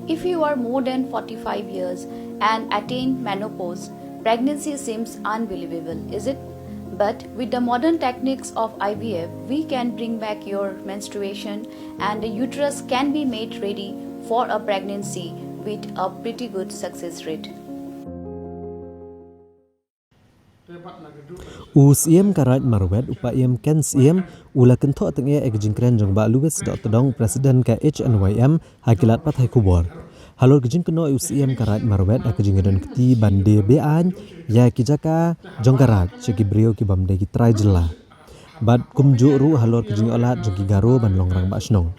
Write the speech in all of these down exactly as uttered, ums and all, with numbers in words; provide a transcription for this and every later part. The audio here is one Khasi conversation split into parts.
If you are more than forty-five years and attain menopause, pregnancy seems unbelievable, is it? But with the modern techniques of I V F, we can bring back your menstruation and the uterus can be made ready for a pregnancy with a pretty good success rate. U Syiem ka Raid Marwet, u Paiem Ken Syiem, u la kynthoh tyngeh ïa ka jingkren jong Bah Louis Dohtdong, President ka H N Y M, ha ki lad pathai khubor. Halor ka jingkynnoh ïa u Syiem ka Raid Marwet ha ka jingïadon kti ban die be-aiñ ïa ki jaka jong ka Raid sha ki briew ki bym dei ki trai jylla. Bad kumjuh ruh halor ka jingïohlad jong ki Garo ban long rangbah shnong.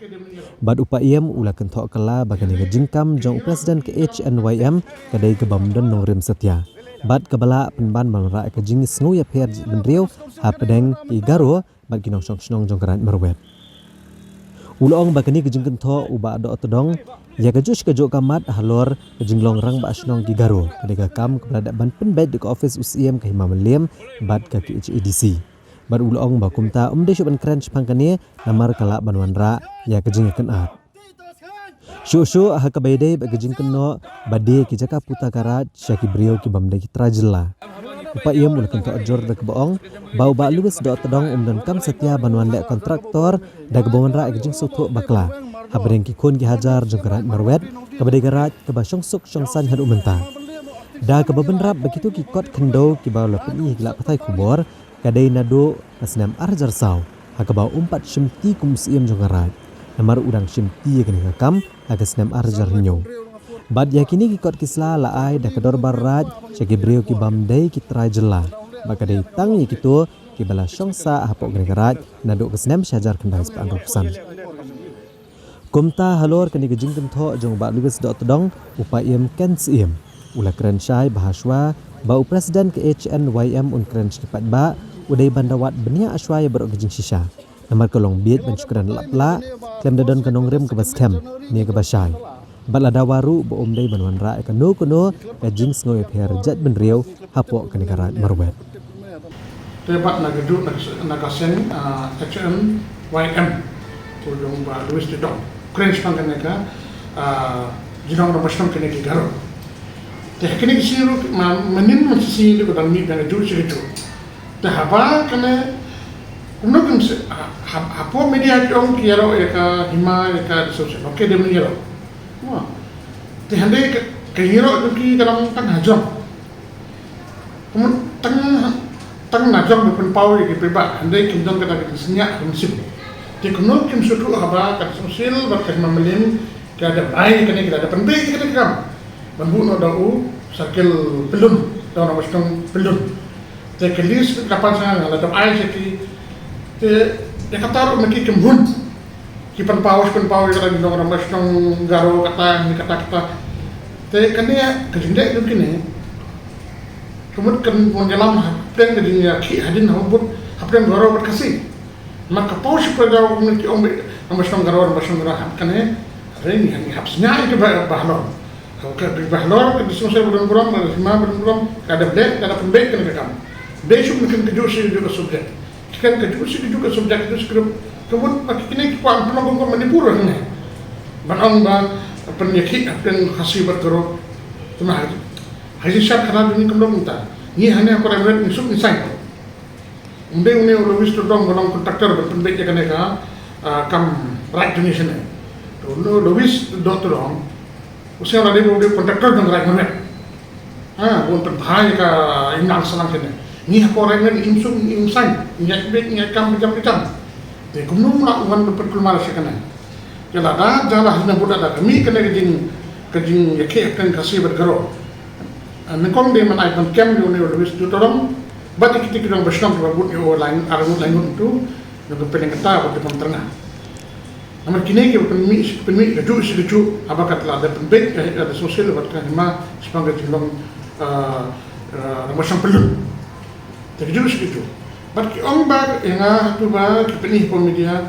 Bad u Paiem u la kynthoh kylla ba kane ka jingkam jong u President ka H N Y M ka dei ka bym don nongrim satia. Bad kaba lah pynban ban wanrah ïa ka jingsngew ïapher jaitbynriew hapdeng ki Garo bad ki nongshong shnong jong ka Raid Marwet. U la ong ba kane ka jingkynthoh u Bah Dohtdong ïa kajuh shi kajuh ka mat halor ka jinglong rangbah shnong ki Garo ka dei ka kam kaba la dep ban pynbeit da ka ophis u Syiem ka Hima Mylliem bad ka K H A D C. Bad u la ong ba kumta um dei shuh ban kren shaphang kane namar ka lah ban wanrah ïa ka jingïakynad. Shuh shuh ha kaba ïadei bad ka jingkynnoh ba die ki jaka puta ka Raid sha ki briew ki bym dei ki trai jylla, u Paiem u la kynthoh jur da kaba ong ba u Bah Louis Dohtdong um donkam satia ban wan leh kontraktor da kaba wanrah ïa ka jingsngewthuh bakla hapdeng ki khun ki hajar jong ka Raid Marwet kaba dei ka Raid kaba shongsuk shongsaiñ haduh mynta. Da kaba bynrap ba kito ki kot khyndew kiba la pyni ha ki lad pathai khubor ka dei naduh ka snem ar hajar saw, ha kaba um pat shimti kum u Syiem jong ka Raid namar u dang shimti ïa kane ka kam ha ka snem ar hajar hynñiew. Bad ïa kine ki kot ki sla la ai da ka Dorbar Raid sha ki briew ki bym dei ki trai jylla, bad ka dei tang ïa kito kiba la shong sah hapoh kane ka Raid naduh ka snem shi hajar khyndai spah hynriewphew san. Kumta halor kane ka jingkynthoh jong u Bah Louis Dohtdong, u Paiem Ken Syiem u la kren shai ba hashwa ba u President ka H N Y M un kren sha ki paidbah, u dei ban da wad bniah shwa ïa baroh ki jingshisha. Namar ka long bieit ban shu kren lap lah khlem da don ka nongrim kaba skhem ne kaba shai. Bad la dawa ruh ba um dei ban wanrah ïa kano kano ka jingsngew ïapher jaitbynriew hapoh kane ka Raid Marwet. Te bad na ka juh na ka seng H N Y M, u jong Bah Louis Dohtdong, kren shaphang kane ka jinglong rangbah shnong kine ki Garo. Te ha kine ki sngi ruh mynnin mynta shi sngi ruh ka dang mih da ka juh shi ka juh. Te haba kane kumno kin hapoh media ki ong ki ïaroh ïa ka hima ïa ka dissociation, okay, dei ban ïaroh. Te hynrei ka ïaroh jong ki ka long tang ha jrong. Kumno tang tang na jrong ba pynpaw ïa ki paidbah, hynrei kim don kata ka jingsngew ha ka mynsiem. Te kumno kim sngewthuh haba ka dissociation bad ka hima mylliem ka dep ai kane, ka dep pynbeit ïa kane ka kam ban buh noh da u Circle Pyllun, da u Rangbah Shnong Pyllun. Te ka list ka pan sha nga, la dep ai sha ki. Te ïa kata ruh na ki kim hun. Ki pynpaw, ki pynpaw ïa kata, ki long Rangbah Shnong Garo kata, ne kata kata. Te kane ka jingleh jong kine ka mut kan wan ïalam hapdeng ka jingïakhih hadien ha u bud hapdeng Garo bad Khasi. Namar ka paw shi para Garo kumne ki ong ba Rangbah Shnong Garo, Rangbah Shnong Garo, ha kane, hynrei ngi hap sngew ïa kiba halor. Ka, kiba halor, ka dissociation ba don burom, ka hima ba don burom, ka dep leh, ka dep pynbeit kane ka kam. Dei shuh mynta ka juh shi ka juh ka subject. Ki kren ka juh shi ka juh ka subject, ka juh shi ka juh ka mut ba kine ki kwah pynlong kum ka Manipur hangne. Ban ong ba pynïakhih hapdeng Khasi bad Garo. Te ma ha jingshisha khana jong ngi kam long kumta. Ngi hangne ha Raid Marwet ngi suk ngi saiñ. Ym dei une u Louis Dohtdong ba long contractor ban pynbeit ïa kane ka kam Raid jong ngi shane. Te une u Louis Dohtdong u sngewbha lada u dei u contractor jong ka Raid Marwet. Ha, bun pynbha ïa ka imlang sahlang kine. Ngi hapoh Raid Marwet ngi im suk ngi im saiñ, ngi ïaid beit ngi ïaid kam ka jam ka jam. Te kumno ma u wan ban pynkulmar sha kane. Te lada jala hynne bud lada ka mih kane ka jing ka jingïakhih hapdeng Khasi bad Garo. Nyngkong dei ban ai ban kem ïa une u Louis Dohtdong bad ïa kito ki rangbah shnong kiba bud ïa u laingut arngut laingut hangto. Ngi pynlong kata bad ki pyntrang. Namar kine kiba pynmih, pynmih kajuh shi kajuh, haba kat la dep pynbeit ka dissociation bad ka hima shaphang ka jinglong Rangbah Shnong Pyllun. Te kajuh shi kajuh. Bad ki ong ba ïa nga hato ba ki pyni hapoh media,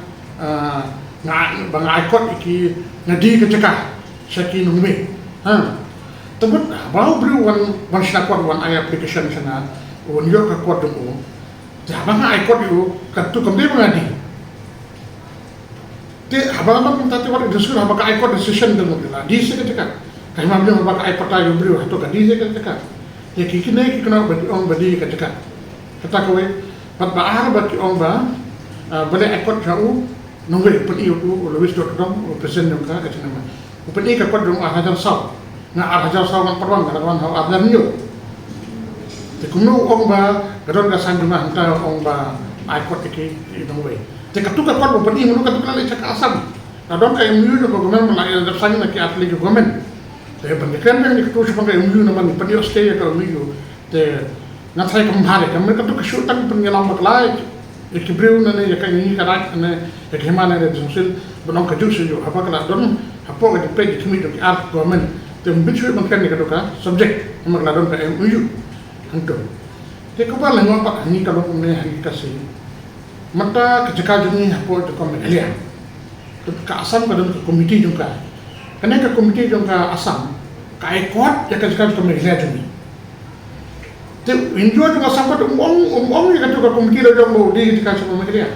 nga, ba nga ai kot ïa ki, nga die ka jaka sha ki nongwei. Ha. Te mut haba u briew wan, wan shna kot, wan ai application sha nga, wan ïoh ka kot jong u. Te haba nga ai kot ïa u, kato kam dei ba nga die. Te haba la long kumta te wat discuss haba ka High Court decision te mut la die sha ka jaka. Ka Hima Mylliem haba ka ai pata ïa u briew hato ka die sha ka jaka. Te ki kine ki kynnoh ba ki ong ba die ka jaka. Kata kawei, bad ba ar ba ki ong ba, ah, balei High Court sha u nongwei, u pyni u, u Louis Dodon, u president jong ka H N M. U pyni ka kot jong u ar hajar saw. Nga ar hajar saw ngan pynwan, nga la wan ha u ar hajar hynñiew. Te kumno u ong ba ka don ka san jong nga, hangta u ong ba ai kot ïa ki nongwei. Te katu ka kot u pyni mano katu ka la leit sha ka Assam. La don ka M O U jong ka government, ma la ïa dep sign na ki ar tylli ki government. Te ban ïakren beit ïa katu shaphang ka M O U namar ngi pynïoh stay ïa ka M O U. Te ngan sa ïa kynmaw ïa ka, mynta katu ka shu tang pynïalam bakla ïa ki briew ne ïa ka ngi ka raid ne ïa ka hima ne ïa ka jingshil, ban ong kajuh shuh haba ka la don hapoh ka jingpeit jingkhmih jong ki ar government. Te ym bit shuh ban kren ïa katu ka subject namar ka la don ka M O U hangto. Te kaba la ngop pat hangne ka long kumne hangne ka sngi. Mynta ka jaka jong ngi hapoh jong ka Meghalaya, ka Assam ka don ka komiti jong ka. Kane ka komiti jong ka Assam ka ai kot ïa ka jaka jong ka Meghalaya jong ngi. Te u N G O jong ka Assam pat um ong, um ong ïa katu ka komiti la jong ba u die ka jaka jong ka Meghalaya.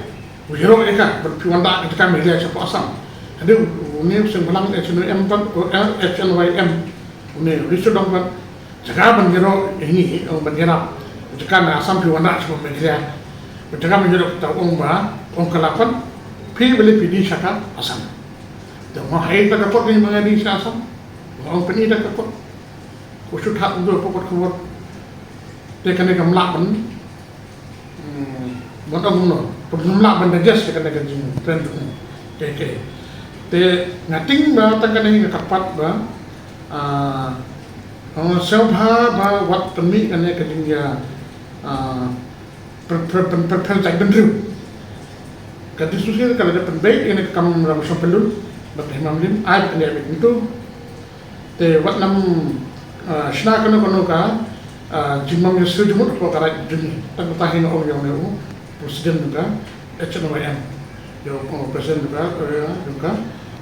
U ïaroh ïa ka bad phi wan da ka jaka Meghalaya shapoh Assam. Hadien une u seng bhalang H N Y M pat, H N Y M, une u Louis Dodon pat. Jaka ban ïaroh ïa ngi, ong ban ïarap. Jaka na Assam phi wan da shapoh Meghalaya. Jaka ban ïaroh kata ong ba, ong ka la pat, phi balei phi die sha ka Assam. Te ong hai ta ka kot ngi ma nga die sha Assam. Ong pyni ta ka kot. Ko shu thad ndu hapoh kot khubor. Te kane kam lah ban Hmm, ban ong kumno, pynlong lah ban digest ïa kane ka jingkren jong u. Te, te. Te nga tieng ba tang kane nga kyrpad ba, ah, ong sngewbha ba wat pynmih kane ka jingïa, ah, pher, pher, pher, pher, pher jaitbynriew. Ka dissolution ka la dep pynbeit ïa kane ka kam Ramoshang Pyllun bad ka Hima Mylliem, ai ba kan ïa beit kumto. Te wat nang, ah, shna kano kano ka, ah, jingmang ïa siew jingmut hapoh ka raid jong ngi. Tang kata hi nga ong ïa une u president jong ka H N Y M. Ïa u president jong ka, eh, jong ka,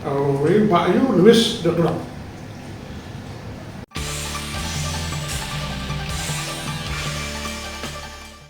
ah, wei, Bah ïa u Louis Dodon.